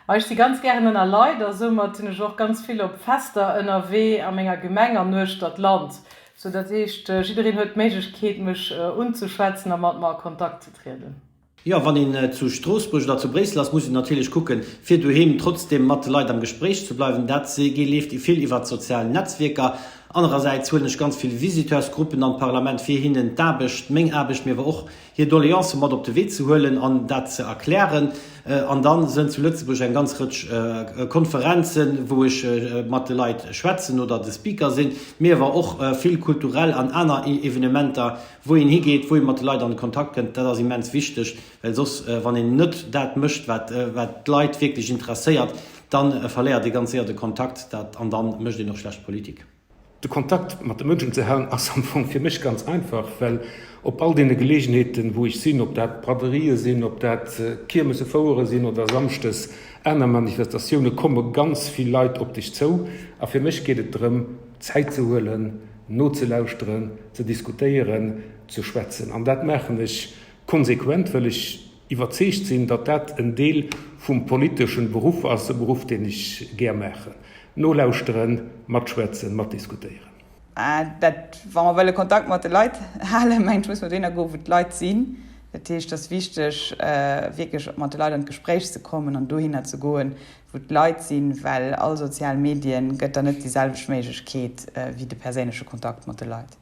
Ma ech si ganz gären ënner Leit a soumat sinn ech och ganz vill op Fester ënnerwee a menger Gemeng an uechter d'Land. Sou dat heescht, jiddereen huet d'Méiglechkeet mech unzeschwätzen a mat mer a Kontakt ze trieden. Jo, wann een zu Stroossbuerg oder zu Bréissel ass, muss een natierlech kucken, fir doheem trotzdeem mat de Leit am Gespréich ze bleiwen. Dat leeft vill iwwert d'sozial Netzwierker. Anerersäits huelen ech ganz vill Visiteursgruppen an d'Parlament, fir hinnen d'Aarbecht, meng Aarbecht, mee awer och hir Doleancë mat op de Wee ze huelen an dat ze erklären. An da sënn zu Lëtzebuerg eng ganz Rëtsch Konferenzen, wou ech mat de Leit schwätzen oder de Speaker sinn, mee awer och vill kulturell an aner Evenementer, wou een higeet, wou ee mat de Leit an de Kontakt kënnt. Dat ass immens wichteg, well soss, wann een net dat mécht, wat d'Leit wierklech interesséiert, da verléiert ee ganz séier de Kontakt an da mécht een och schlecht Politik. De Kontakt mat de Mënschen ze halen ass am Fong fir mech ganz einfach, well op all deene Geleegenheeten, wou ech sinn, ob dat Braderieë sinn, ob dat Kiermesse, Fouere sinn oder samschdes aner Manifestatioune, komme ganz vill Leit op dech zou. A fir mech geet et drëm, Zäit ze huelen, nozelauschteren, ze diskutéieren, ze schwätzen. An dat maachen ech konsequent, well ech iwwerzeegt sinn, datt dat en Deel vum politeschen Beruff ass, e Beruff, deen ech gär maachen. Nolauschteren, matschwätzen, matdiskutéieren. Dat, wa mer wëlle Kontakt mat de Leit halen, mengen ech, muss mer dohinner goen, wou d'Leit sinn. Dat heescht, et ass wichteg, wierklech mat de Leit an d'Gespréich ze kommen an dohinner ze goen, wou d'Leit sinn, well all sozial Medien gëtt der net déi selwecht Méiglechkeet wéi de perséinleche Kontakt mat de Leit.